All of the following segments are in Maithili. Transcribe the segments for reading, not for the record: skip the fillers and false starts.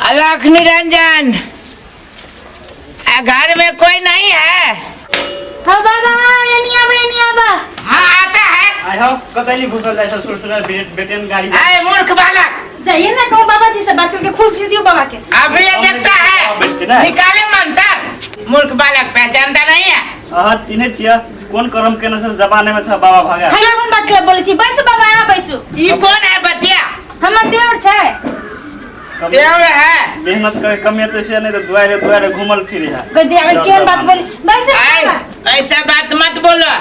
अलख निरंजन, घर में कोई नहीं है। हाँ बाबा, हाँ, एनी आबा, एनी आबा। हाँ, आता है। आइ हो, कतै नहीं घुसल जाइ सब सुरसुरा बेटेन गाड़ी। अरे मूर्ख बालक। जाइए ना, कहूँ बाबा जी से बात करके खुश दियो बाबा के। अभी ये देखता है, निकाले मंत्र। मूर्ख बालक पहचानता नहीं है। अहाँ चिन्है छियै कोन कर्म केने से जमाने में छ बाबा भागा। हम कोन बात के बोलै छी? बैसू बाबा, अहाँ बैसू। ई कौन है बचिया? हमर देवर छै। देवर है। मेहनत करे कमेते से नहीं तो दुआरे दुआरे घूमल फिरे है। गधे अगर केहन बात बोली? बैसू आए, बाबा। ऐसा बात मत बोलो,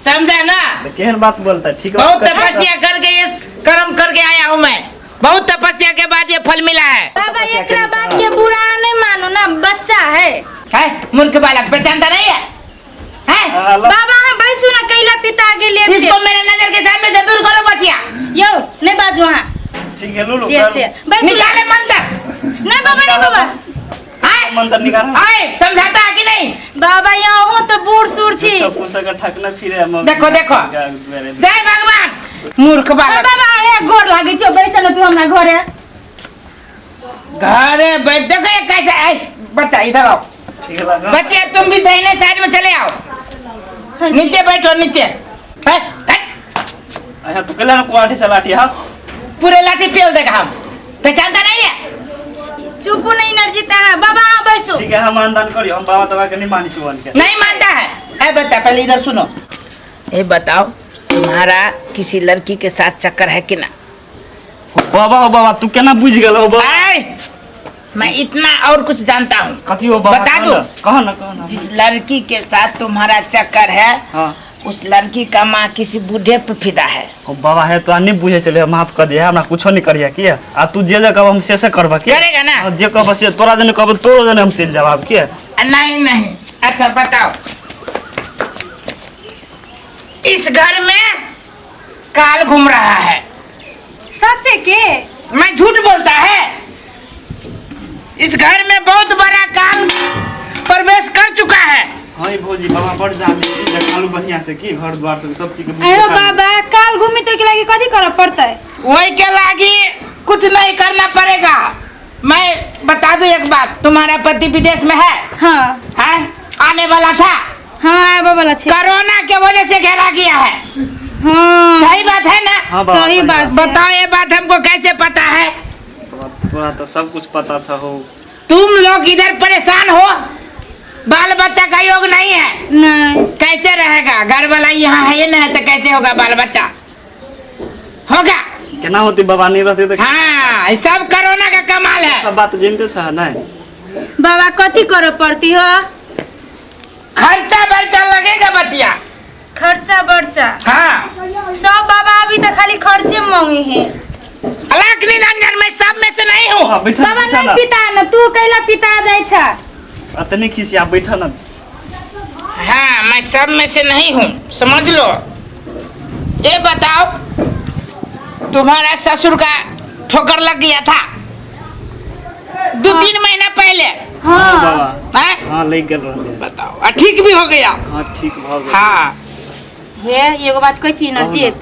समझा ना? तो केहन बात बोलता है? ठीक बहुत बात कर- तपस्या करके ये कर्म करके आया हूँ मैं, बहुत तपस्या के बाद ये फल मिला है। बाबा एकरा बात के बुरा नहीं मानो ना, बच्चा है। है मूर्ख बालक पहचानता नहीं है, है? हाँ, लो। बाबा हाँ बैसू ना, कैला पिता गेले। इसको मेरे नजर के सामने से दूर करो बचिया। यो नहीं बाजू। हाँ ठीक है, लो लो। जैसे बैसू। निकाले मंत्र। नहीं बाबा, नहीं बाबा। आए। मंत्र निकाल। आए, समझाता है कि नहीं? बाबा यहाँ हो तो बूढ़ सूढ़ छी। सब कुछ का ठकना फिरे हम। देखो, देखो। दुआरे। जय भगवान। मूर्ख बालक। बाबा हे गोर लागै छौ, बैसल तू हमरा घरे। घरे बैठ, देखो ये कैसे। आए बच्चा इधर आओ। ठीक है लगा। बच्चे तुम भी दाहिने साइड में चले आओ, नीचे बैठो नीचे। है, है। अच्छा तू केला ना कुआठी से लाठी हाँ। पूरे लाठी फेल देगा, हम पहचानता नहीं है। चुप नहीं नरजीता है बाबा, हाँ बैसो। ठीक है, हम मानदान करियो, हम बाबा तबा के नहीं मानी छुअन के। नहीं मानता है। ए बच्चा पहले इधर सुनो, ये बताओ तुम्हारा किसी लड़की के साथ चक्कर है कि ना? बाबा हो बाबा, तू केना बुझ गेल हो बाबा? आए, मैं इतना और कुछ जानता हूँ। कथी हो बाबा? बता कह दो। ना, कह ना, कह ना। जिस लड़की के साथ तुम्हारा चक्कर है, हाँ, उस लड़की का माँ किसी बूढ़े पे फिदा है। ओ बाबा है तो नहीं बुझे चले, माफ कर दिया, हमरा कुछो नहीं करिया किया। आ तू जे जे कहब हम से से करबा किया। करेगा ना? हाँ, जे कहब से, तोरा जने कहब तोरो जने हम चलि जाब किया। नहीं नहीं, अच्छा बताओ, इस घर में काल घूम रहा है। सच्चे के? मैं झूठ बोलता है? इस घर में बहुत बड़ा काल प्रवेश कर चुका है। हाँ भौजी, बाबा बड़ जाने की देखालू बढ़िया से की घर द्वार सब सब चीज के बुझ अरे देखालू। बाबा काल घूमी तो के लागी कथी करऽ पड़तै? वही के लागी कुछ नहीं करना पड़ेगा। मैं बता दूं एक बात, तुम्हारा पति विदेश में है। हाँ। है, आने वाला था। हाँ आबे वाला छै। कोरोना के वजह से घेरा गया है। हाँ। सही बात है ना? हाँ बाबा, सही बात। बताओ ये बात हमको कैसे पता है? तोरा तो सब कुछ पता छ हो। तुम लोग इधर परेशान हो, बाल बच्चा का योग नहीं है। नहीं। कैसे रहेगा? घर वाला यहाँ है ही नहीं तो कैसे होगा बाल बच्चा? होगा केना होती बाबा नहीं रहते तो? हाँ, ये सब कोरोना का कमाल है। सब बात जानते छ नहीं? बाबा कथी करऽ पड़ती हो? खर्चा बर्चा लगेगा बचिया। खर्चा बर्चा? हाँ। सब बाबा अभी तो खाली खर्चे मांगे हैं। अलग निरंजन, मैं सब में से नहीं हूँ। हाँ, बैठा बाबा बैठा नहीं ना। पिता न तू कैला पिता जाइ छ? अतने खिसिया, बैठा ना। हाँ मैं सब में से नहीं हूँ, समझ लो। ये बताओ तुम्हारा ससुर का ठोकर लग गया था 2-3 महीना पहले। हाँ। बाबा। हैं? हाँ लग गेल रहले। बताओ, आ ठीक भी हो गया? हाँ ठीक भ गेल। हाँ। हे एगो बात कहै छी नरजीत,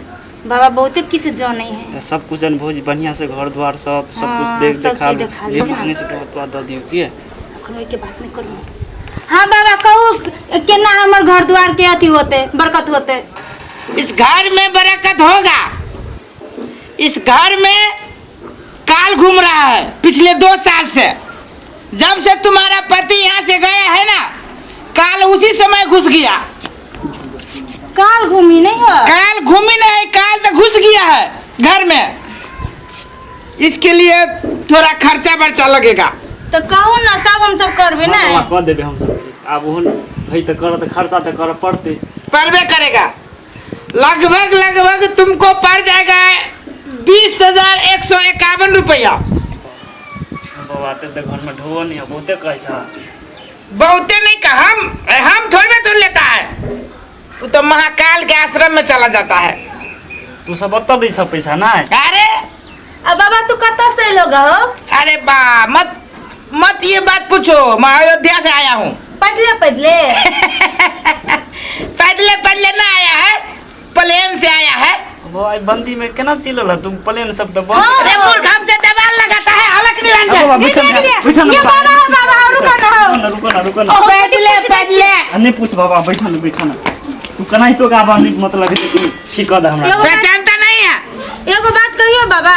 बाबा बहुते किछु जानै है। सब कुछ जन भौजी बढ़िया से घर द्वार सब सब कुछ हाँ, देख सब देखा चीज देखा जे ली। मांगे से तो तो दऽ दियौ की। अखन ओहिके बात नहि करू। हाँ बाबा कहू केना हमर घर द्वार के अथी होते, बरकत होते? इस घर में बरकत होगा। इस घर में काल घूम रहा है पिछले 2 साल से। जब से तुम्हारा पति यहाँ से गया है ना, काल उसी समय घुस गया। काल घूमी नहीं हो? काल घूमी नहीं, काल तो घुस गया है घर में। इसके लिए थोड़ा खर्चा बर्चा लगेगा। तो कहू ना, सब हम सब करबे ना। हाँ, कह देबे हम सब। आब ओहन है तऽ करत, खर्चा तऽ करऽ पड़तै। पड़बे करेगा। लगभग लगभग तुमको पड़ जाएगा 20,151 रुपया। बाबा ते तऽ घर में ढोबो नहीं है, बहुते कहै छ। बहुते नहीं कहा, हम थोड़े तो लेता है, वो तो महाकाल के आश्रम में चला जाता है। तू सब ओतऽ दै छ पैसा ना? अरे अब बाबा तू कतऽ से एलो हो? अरे बा मत मत ये बात पूछो, मैं अयोध्या से आया हूँ। पैदले पैदले? पैदले पैदले ना आया है, प्लेन से आया है। वो आई बंदी में केना चिलल है तुम? प्लेन सब तऽ बंद। हाँ। अरे मूर्ख, हमसे जवान लगाता है, अलग आ निरंजन। बाबा बैठल धीरे, धीरे। बैठल ये बाबा हो, बाबा हो, रुको ना हो। रुको ना, रुको ना। पैदले पैदले। आ नहीं पूछ बाबा, बैठल बैठल। तू कनाहितो के आबा नहीं मतलब है कि ठीक कर दे हमरा। एगो पहचानता नहीं है। एगो बात कहियो बाबा,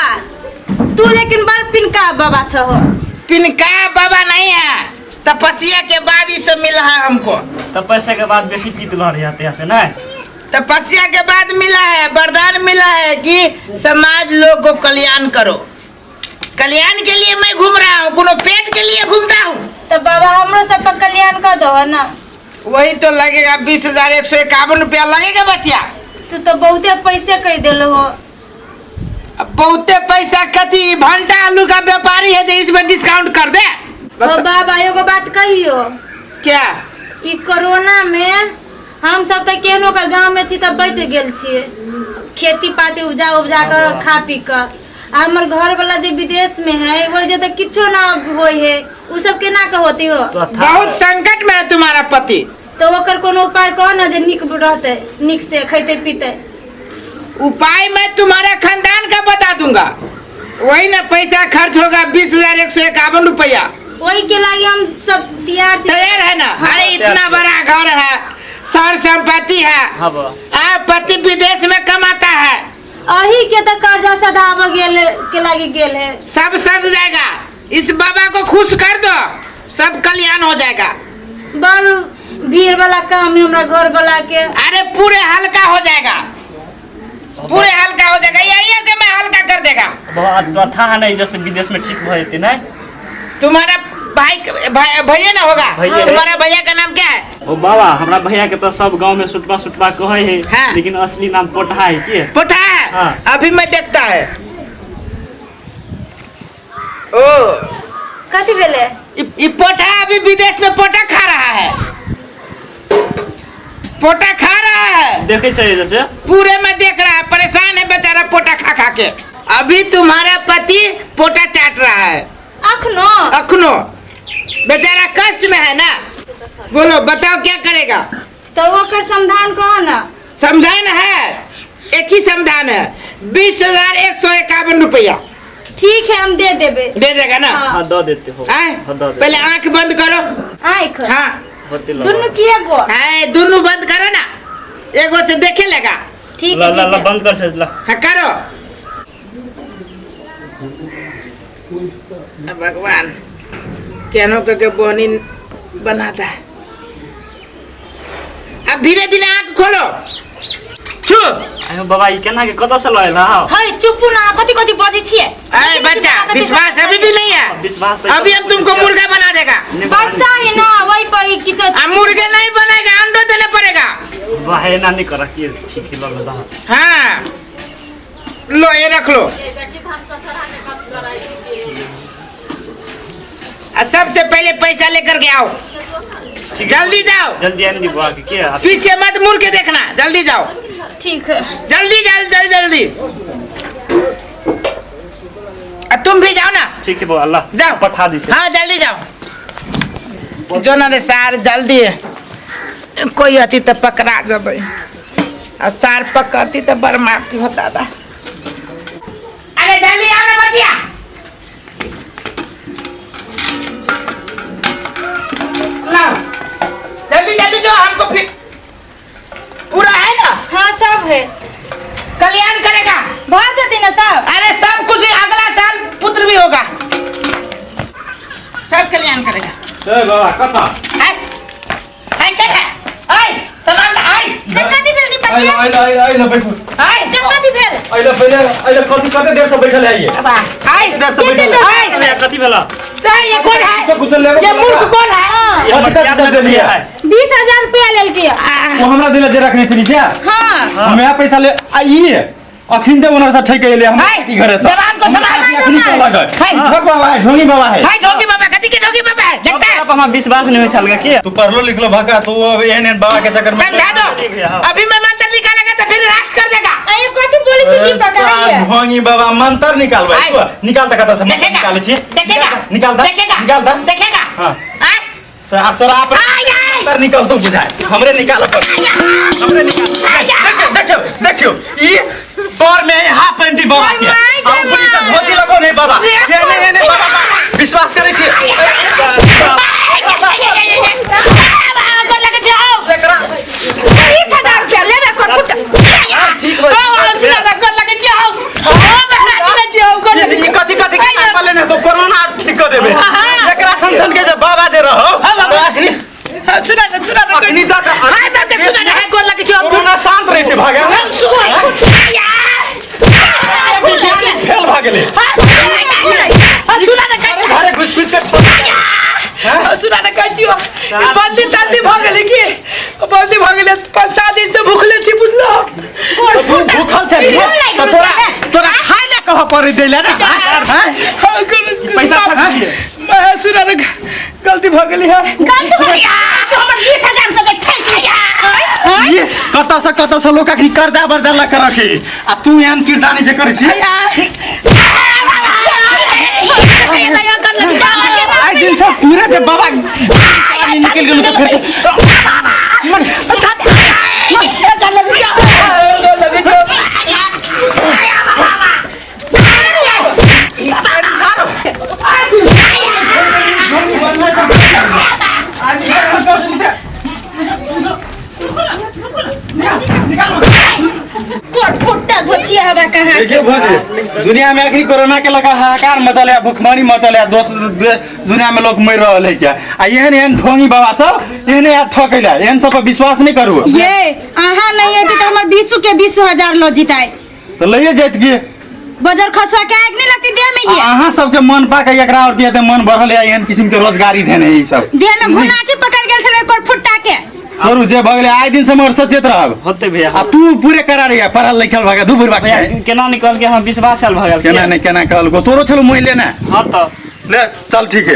तू लेकिन बड़ पिनका बाबा छहो। पिनका बाबा नहीं है, तपस्या के बाद ये सब मिला है हमको। तपस्या के बाद बेसी पीत लहर जाते हैं से ना? तपस्या के बाद मिला है, वरदान मिला है कि समाज लोग को कल्याण करो। कल्याण के लिए मैं घूम रहा हूँ, कोनो पेट के लिए घूमता हूँ। तो बाबा हमरो सब पर कल्याण कर दो ना। वही तो लगेगा 20,151 रुपया लगेगा बच्चा। तू तो बहुते पैसे कह दिल हो। अब बहुते पैसा कथी, भंटा आलू का व्यापारी है जो इसमें डिस्काउंट कर दे। ओ बाबा एगो बात कहियो। क्या? ई कोरोना में हम सब तो केहनो का गांव में छी त बच गेल छिए, खेती पाती उपजा उपजा के खा पी के। आ हमर घर वाला जे विदेश में है वो जे तो किछो ना होय है, उ सब केना के होती हो? तो था- बहुत संकट में है तुम्हारा पति। तो ओकर कोनो उपाय कहो ना जे नीक रहते, नीक से खैते पीते। उपाय मैं तुम्हारा खानदान का बता दूंगा, वही ना पैसा खर्च होगा 20,151 रुपया। वही के लागी हम सब तैयार छी। तैयार है ना? हाँ, अरे तैयार इतना छी। बड़ा घर है, सर संपत्ति है। हाँ बाबा। आ, पति विदेश में कमाता है। अही के तो कर्जा सधाब गेल के लागी गेल है। सब सध जाएगा, इस बाबा को खुश कर दो, सब कल्याण हो जाएगा। बड़ भीड़ वाला काम है हमरा घर वाला के। अरे पूरे हल्का हो जाएगा, पूरे हल्का हो जाएगा, यही से मैं हल्का कर देगा। बाबा तो था नहीं जैसे विदेश में ठीक हो जेते नहीं। तुम्हारा भाई भैया ना होगा? भैया। तुम्हारा भैया का नाम क्या है? ओ बाबा हमरा भैया के तो सब गांव में सुटपा सुटपा कहे है। हाँ। लेकिन असली नाम पोटहा है की? पोटहा है? हाँ। अभी मैं देखता है। ओ कथी भेले? इ पोटहा अभी विदेश में पोटा खा रहा है, पोटा खा रहा है। देखे चाहिए जैसे पूरे में देख रहा है, परेशान है बेचारा पोटा खा खा के। अभी तुम्हारा पति पोटा चाट रहा है। अखनो? अखनो बेचारा कष्ट में है ना। बोलो बताओ क्या करेगा? तो ओकर समाधान कहो ना। समाधान है, एक ही समाधान है, 20,151 रुपया। ठीक है हम दे देबे। दे देगा ना? हाँ। हाँ, दे देते हो। आए? हाँ, दे देते। पहले आंख बंद करो। आँख? हाँ। होते लगा। दुनू किए गो? हाँ, दुनू बंद करो ना, एगो से देखे लगा। ठीक ला, है, ला, ठीक ला, है। बंद कर से ला। हाँ करो। भगवान केनो के बोनी बनाता है। अब धीरे धीरे आंख खोलो। छू। अरे बाबा ई केना के कतऽ से लयल हौ? है चुप ना, कथी कथी बजै छियै? अरे बच्चा विश्वास अभी भी नहीं है। विश्वास तो अभी हम तुमको मुर्गा बना देगा। नहीं बाबा, बच्चा है ना वही पर ही किछो। अब मुर्गे नहीं बनाएगा, अंडो देना पड़ेगा। वाह, एना नहीं करा कि ठीक है, लल दा। हाँ लो ये रख लो। आ, सबसे पहले पैसा लेकर के आओ, जल्दी जाओ। जल्दी आने दी बुआ के, क्या? पीछे मत मुड़ के देखना, जल्दी जाओ। ठीक है। जल्दी जल्दी जल्दी जल्दी। आ, तुम भी जाओ ना। ठीक है बुआ, अल्लाह। जाओ। पठा दी से। हाँ जल्दी जाओ। जो ना रे सार जल्दी, कोई अति तो पकड़ा जबे, आ सार पकड़ती तो बड़ मारती हो दादा। अरे जल्दी आओ ना बचिया। लाओ जल्दी जल्दी जो हमको फिर पूरा है ना? हाँ सब है। कल्याण करेगा। भाग जाती ना सब। अरे सब कुछ, अगला साल पुत्र भी होगा, सब कल्याण करेगा। ए बाबा कथा है? है क्या है? आय, सामान ला, आय। कथी भेल दीपक? आइला, आइला, आइला, आइला, बैठू। आय। कथी भेल? आइला, पहिले, आइला, कथी, कते देर से बैठल है ये? अब आ, आय। कते देर से बैठल है? आय। अरे, कथी भेला? तो ये कौन है? तो कुछ लेबो ये मूर्ख कौन है? हाँ। ये हमर कथी प्यार कथी लग देलियै? है। 20,000 रुपया लेलकै। आ, वो हमरा दिला जे रखने छली से? हाँ। हम यहाँ पैसा ले, आ ई अखिन दे ओनर से ठेक गेलै, हम हाय, की घरे से। जवान को संभाल। अखिन से अलग है। हाय। ठग बाबा है, ढोंगी बाबा है। हाय, ढोंगी बाबा, कथी के ढोंगी बाबा है? देखता है। अब हमरा विश्वास नहीं होइ छल के। तू पढ़लो लिखलो भका, तू अब एहन एहन बाबा के चक्कर में समझा दो। नहीं भैया, हाँ। अभी मैं मंत्र निकालेगा तो फिर राख कर देगा। अरे कथी बोलै छी दीपक? सार है। ढोंगी बाबा मंत्र निकालबै। आय। तू निकाल त कतऽ से मंत्र देखेगा। निकालै छी? देखेगा। निकाल द। देखेगा। निकाल द। देखेगा। हाँ। आय। से आब तोरा आप आय, आय। मंत्र निकाल तू बुझाय। हमरे निकाल पर। हमरे निकाल। देखियो, देखियो, देखियो। ई तोर में हाफ पैंटी बाबा के। माय आ ऊपरी से धोती लगो नहीं बाबा के नहीं नहीं बाबा विश्वास करै छी एकरा 20,000 रुपया लेबे कर फुट। ठीक बा। ई कथी कथी के काट पाले ने तो कोरोना आब ठीक कर देबे। एकरा सन सन के जे बाबा जे रहो अखनी अखनी तक कोरोना शांत रहते भागे फेल भागे गेलै घरे घुस घुस के सुना ने कहै छियो बल्दी तल्दी भऽ गेलै की? बल्दी भऽ गेलै, 5-7 दिन से भूखले छी, बुझलो? भूखल छै तऽ तोरा तोरा खाय ले कह पड़ै दै ले ने हैं? पैसा ठक दिए। मैं सुना ने गलती भऽ गेलै है। गलती भऽ गेलै हमर 20,000 रुपया ठकि लिया। ये कतऽ से लोक अखनी कर्जा बर्जा लऽ के रखी आ तू एहन किरदानी जे करै छी। आइ दिन सब पूरे जे बाबा निकलि गेलौ तऽ फेर कोट फुट्टा धोचिया हवा कहाँ। देखिए भौजी, दुनिया में अखनी कोरोना के लगा हाहाकार मचल है, भुखमरी मचल है, दोस्त दुनिया में लोग मर रहल है क्या, आ एहन एहन ढोंगी बाबा सब एहने याद ठकै ला, एहन सब पर विश्वास नहीं करू। ये अहाँ नहीं एती तो हमर 20 के 20,000 ल जिताए। तो लइए जाइत गे। बजर खसुआ के आग नहीं लगती देह में ये। अहाँ सबके मन पा के एकरा और के एते मन बढ़ल है, एहन किस्म के रोजगारी देने ई सब। देह में घुनाटी पकड़ गेल छलै कोट फुट्टा के। छोड़ू जे भऽ गेलै, आइ दिन से मगर सचेत रहब। होते भैया। आ तू पूरे करा रही है, पढ़ल लिखल भऽ गेल, दू बुढ़बा भैया केना निकल के हमरा विश्वास आयल भऽ गेल। केना नहीं केना कहलको तोरो छलो मोहि लेना। हाँ तऽ ले चल ठीक है।